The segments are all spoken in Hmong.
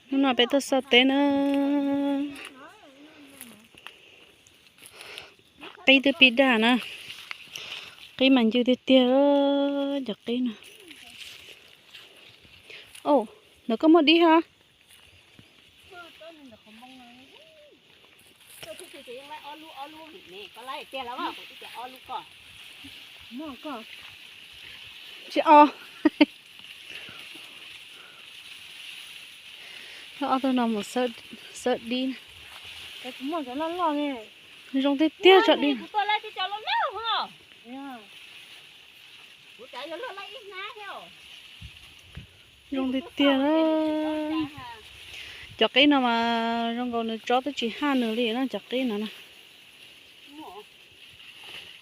Hnub no peb tuaj xauj teb na. Qib twb pib daj na. Qib mas ncw tiag tiag, cov qib no. Au, ntawm koj muaj dib hos. Tsis o. Ob tug no mus xawb dib. Zoo tiag tiag tso dib. Zoo tiag tiag. Cov qib no mas zoo nkaus nws tsob twb tsis haj nws li na, cov qib no na.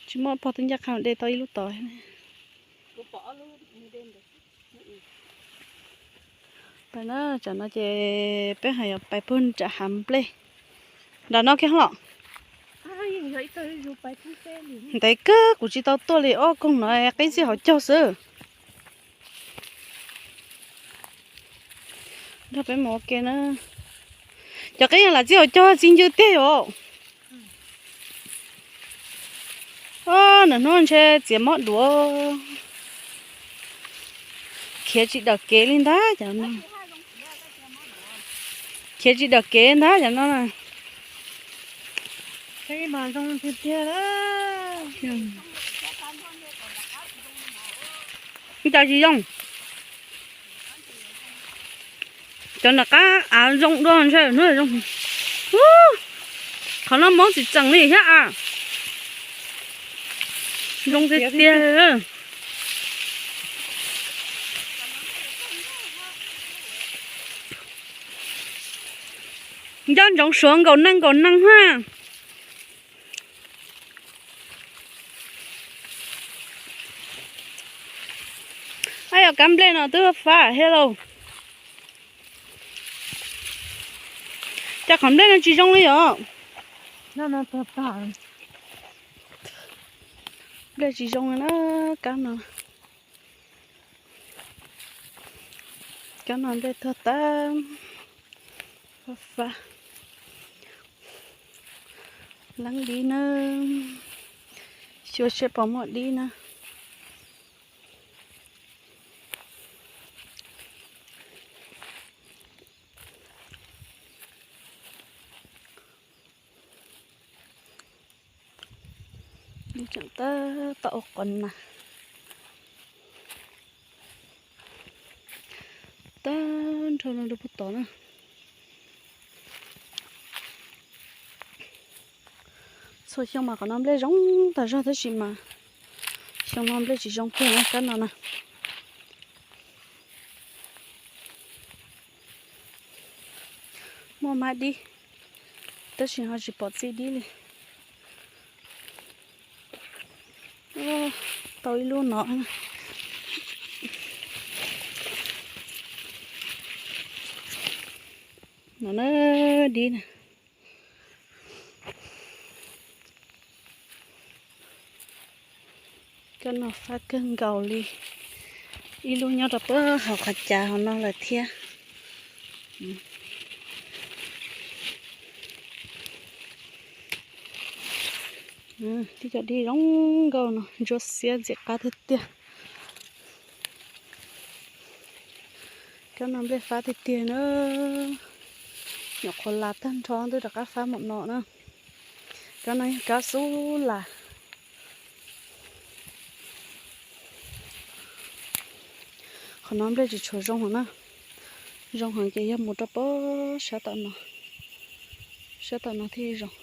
Tsis muaj pog twb ncaj qha de tau ib lub tod. Pais na, tsam no ces peb hais yog pais puag nram hav nplej nram no kiag los. Ntev kawg kuv tsis tau tuaj li, ob koog no qib txij hauv caug xwb. Nrog peb mus ua ke na. Cov qib lam txij hauv caug txi ncw tiag yom. Nws hnub ntshe txiav mob duav. Khiav tsis dawm kev li ntag cov no. Khiav tsis dawm kev ntag cov no. Ib co tsis zoo. Cov nram qab av zoo dua ntshe hnub zoo. Qhov no mob tsis tseem li thiab a. Zoo tiag tiag. Nco ntsoov suav nkaum neeg nkaum neeg ha. Ab, yog kab nplej no twb fab thiab lauj. Cas qhov nplej no tsis zoo li os. Nplej tsis zoo li na, kab no. Kab no nplej tuag tag, fab fab. Leeb dib na, xyuas seb puas muaj dib na. Tseem tab tom ua qos nas. Tag nrho no rau puag tod na. Txhua xyoo mas qhov no nplej zoo tas zog tab sis mas xyoo no nplej tsis zoo kiag na kab no na. Muaj mab dib, tab sis ho tsis pom txi dib li. Tau ib lub no. No na, dib na. Kab no fab kawg nkaus li. Ib lub nyob rau puag hauv qhov cav hauv no lawm thiab. Tib co dib zoo nkauj no ntsuab xiab ntxim qab tiag tiag. Kab no nplej fab tiag tiag na. Nyuam qhuav las tag nrho twb rov qab fab mus no na. Kab no yog kab xub las. Qhov no nplej tsis tshua zoo heev na. Zoo heev ces yog mus rau pob sab tom no, sab tom no thiaj zoo.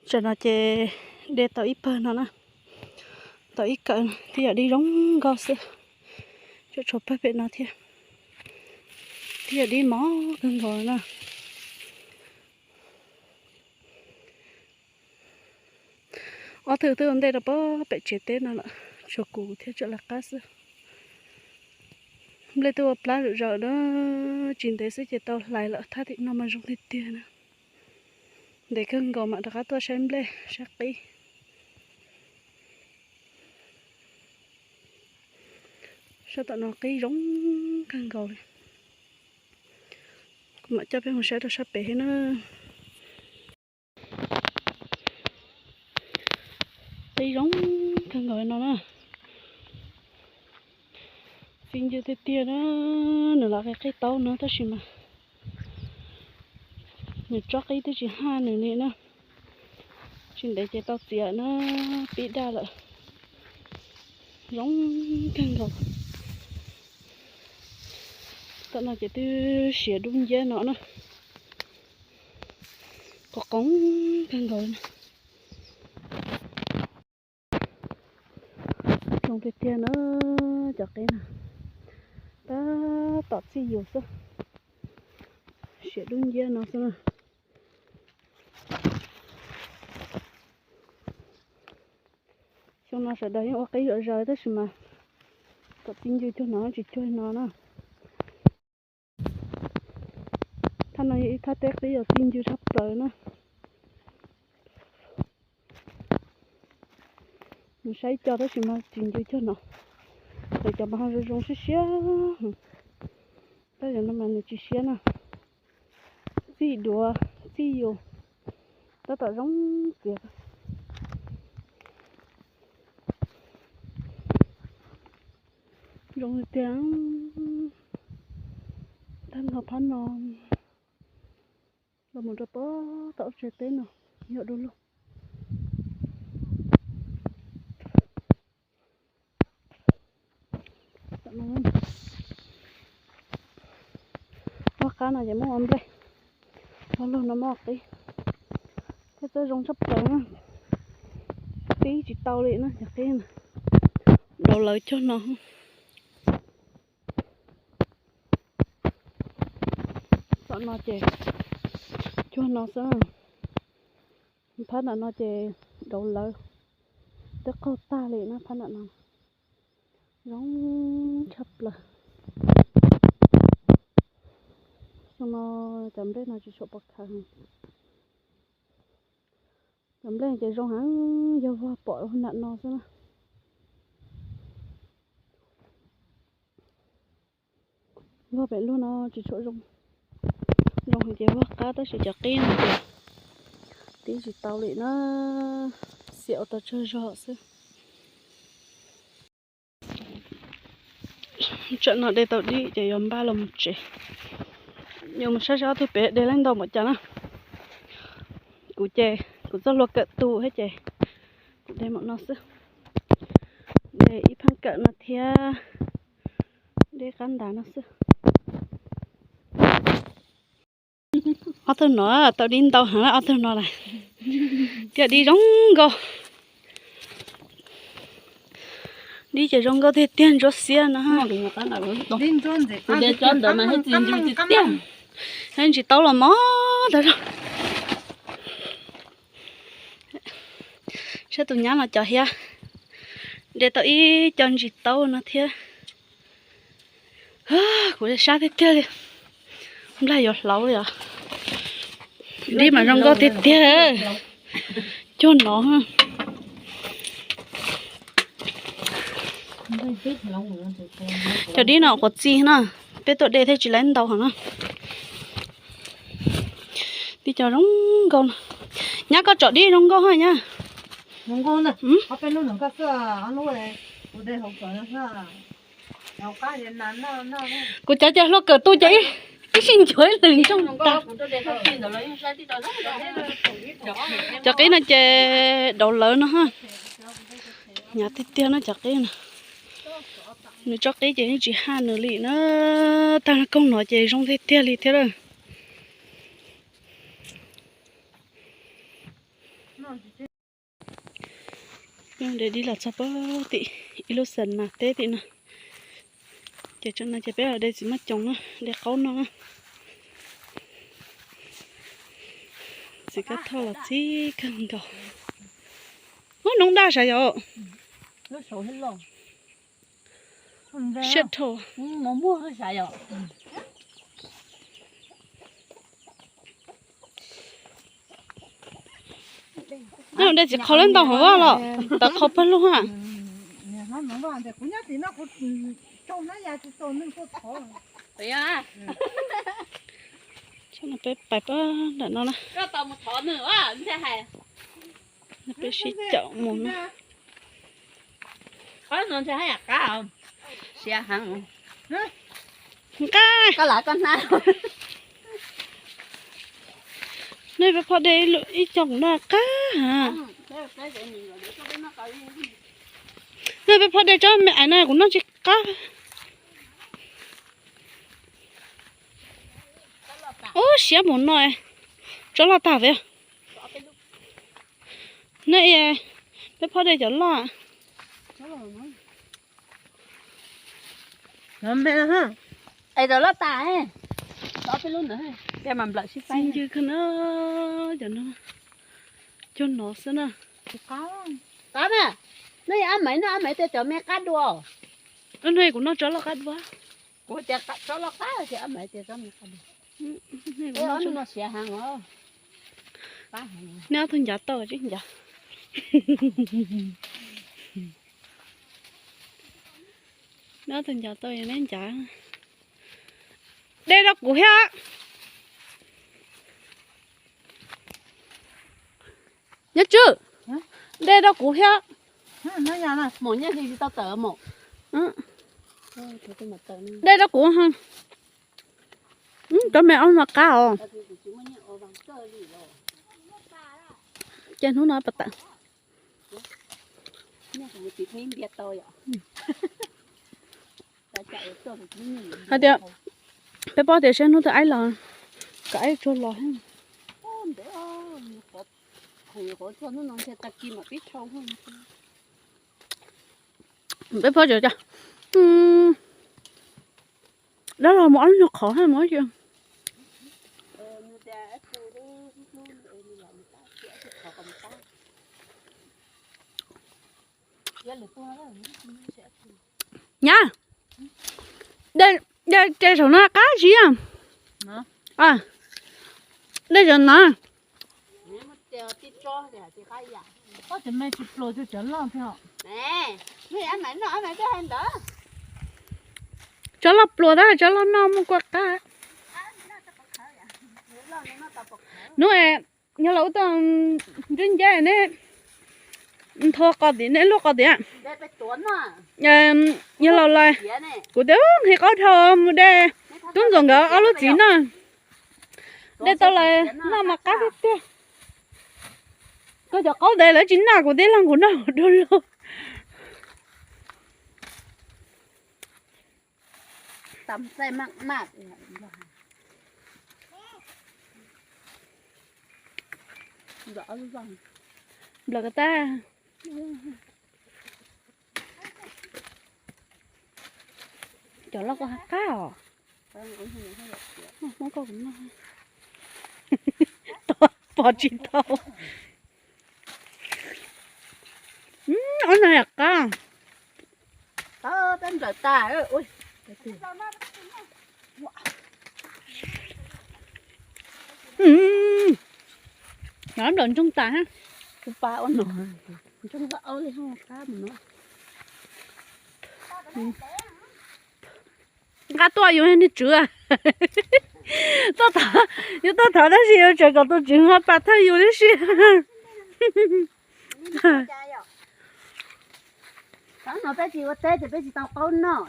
Tsam no ces de tau ib pawg no na, tau ib kawm no, tib yam dib zoo nkauj xwb. Tsuas tshuav pawg pem no thiab, tib yam dib mos kawg nkaus na. Ob tug twb ua ntej rau pem tsev teb no lawm, tshuav kuv thiab tsam lawv qab xwb. Nplej twb ua plab zom zaws na, tsis ntev xwb ces tau hlais lawm, thaj tim no mas zoo tiag tiag na. Ntev kawg nkaus mam rov qab tuaj saib nplej saib qib. Sab tom no qib zoo kawg nkaus li. Kuv mam coj peb mus saib rau sab pem thiab na. Qib zoo kawg nkaus no na. Txi ncw tiag tiag na, nws los qi qib taub no tab sis mas nws tsob qib twb tsis haj nws li na. Tsis ntev ces tau txiav na, pib daj lawm. Zoo kawg nkaus. Tom no ces twb siav dub nciab no na. Qos qoov kawg nkaus. Zoo tiag tiag na, cov qib no tab tom txij yus xwb. Siav dub nciab no xwb na. Xyoo no sawv daws yeej ua qib zom zaws tab sis mas kom txi ncw cuag no tsis cuag no na. Thaj no yog ib thaj teb qib uas txi ncw tshaj plaws na. Nws saib ib co tab sis mas tsis ncw cuag no. Lawv cov mas ho zoo zoo siab siab. Tab yog no mas nws tsis siab na. Txij duav txij yus tab tom zoo txiav. Zoo tiag. Tag nrho phab no los mus rau pob tom tsev teb no yog du lug. Vaj qab no ces muab ua nplej, vaj lug no muab ua qib. Thiab txawj zoo tshaj plaws na, qib tsis tau li na cov qib no. Daus lawv cuag no. Tom no ces cuag no xwb. Phab nram no ces daus lawv, twb qaug tag li na phab nram no. Zoo tshaj plaws. Xyoo no cov nplej no tsis tshua pom khaws. Cov nplej ces zoo heev, yog vog pom nram no xwb na. Vog pem lug no tsis tshua zoo. Zoo heev ces vog qab tab sis cov qib no ces tib tsis tau li na, xiam ua tau tsawg zog xwb. Tsam no de tau dib ces yuav npaj los mus tsev. Yuav mus saib saib ob tug pem de laib ntau npaum cas na. Kuv ces kuv txoj hlua kawm tus thiab ces kuv de npaum no xwb. De ib pheeb kawm no thiab de qab ntas no xwb. Ob tug no tau dib ntau heev na, ob tug no lawm. Tiaj dib zoo nkauj. Dib ces zoo nkauj tiag tiag, ntsuab xiab no. Ntsis taub los mob tag zog. Saib tus nyab no cov thiab, de tau ib co ntsis taub no thiab. Kuv sab tiag tiag li, nplaig yuav hlauv li os. Dib mas zoo nkauj tiag tiag. Cuag no, cov dib no quav txi na, peb tuaj de thiaj tsis laib ntau hov na. Dib cov zoo nkauj no. Nyab koj tsom dib zoo nkauj hos nyab. Kuv cov cov hlua kawm tus ces ib sij nchuav ib lwm ntsoog tas. Cov qib no ces daus lawv no, hnyav tiag tiag na cov qib no. Nws tsob qib ces yeej tsis haj nws li na, tag koog no ces zoo tiag tiag li thiab lawm. Peb de dib los txog pem tim ib lub xas nas teb tim no. Ces tsam no ces peb los de txiv maj coom na, de qaub no na. Txiv kab thoj los txib kawg nkaus. Ub, noob daj sav yom. Siab dhau. Muag sav yom. Muag sav yom. Neb de txiv qhau lab ntau hauv vaj los tawv qhau pawg lug a. Peb pais pab ntawm no na. Peb sib caum mus na. Nqaj. Nej peb phob de ib co kuv noj qab ha. Nej peb phob de tsob me ais no kuv noj tsis qab. Ub, siab mus no, tsob loj tag thiab. Nej, peb phob de cov loj. Es cov loj tas, txi ncw kawg na, cov no cuag no xwb na. Qab na, nej yog Ab Maiv no, Ab Maiv tias cov me qab dua. No kuv noj tsob loj qab dua. Kuv tias tsob loj qab, tias Ab Maiv tias tsob me qab dua. Ob tug no siav heev os. Nej ob tug ncav tau tsis ncav. Nej ob tug ncav tau neb ncav. De rau kuv thiab. Nyob Tswb, de rau kuv thiab. Maum Nyiaj Hli tsis tau tawm maum. De rau kuv. Cov me ob no qab os. Ces hnub no pas tawm. Hais tias peb paub tias seb hnub twg aib los, kom aib tsuag los. Peb paub tias dab laug mus ob lub nyuag qhov mus ib. Nyab, de, de saum no qab tsis yog? De saum no. Tsob loj pluas tab, tsob loj noj muaj kua qab. Hnub yog los ua tau nruab ncab ne, ntho qos tim ne, lub qos tim. Yog los lawm, kuv twb nqhis qaub dhau mus de tub ntxawm nkawd ob lub txiv noj. De tau lawm noj mas qab tiag tiag. Koj cov qaub ntawd lawv tsis noj, kuv tib leeg kuv noj dua lug. Nplawm ko tag. Cov loj koj qab os. Muab koj kuv noj. Pom tsis tau. Ob no yam qab. Nplaum ntsoog tas. Kuv pa ua no, ntsoog ua li ho qab mus no. Nqa tuaj yus niag tswv. Tuaj thov, yus tuaj thov tab sis yus tseem kom tus tswv ho pas thawj yus tib si. Thaum no peb tsis ua teb ces peb tsis tau qaub noj,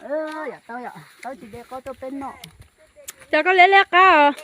yam tau yom, tau tsis de qaub tuaj peb noj. Cov koj liab liab qab os.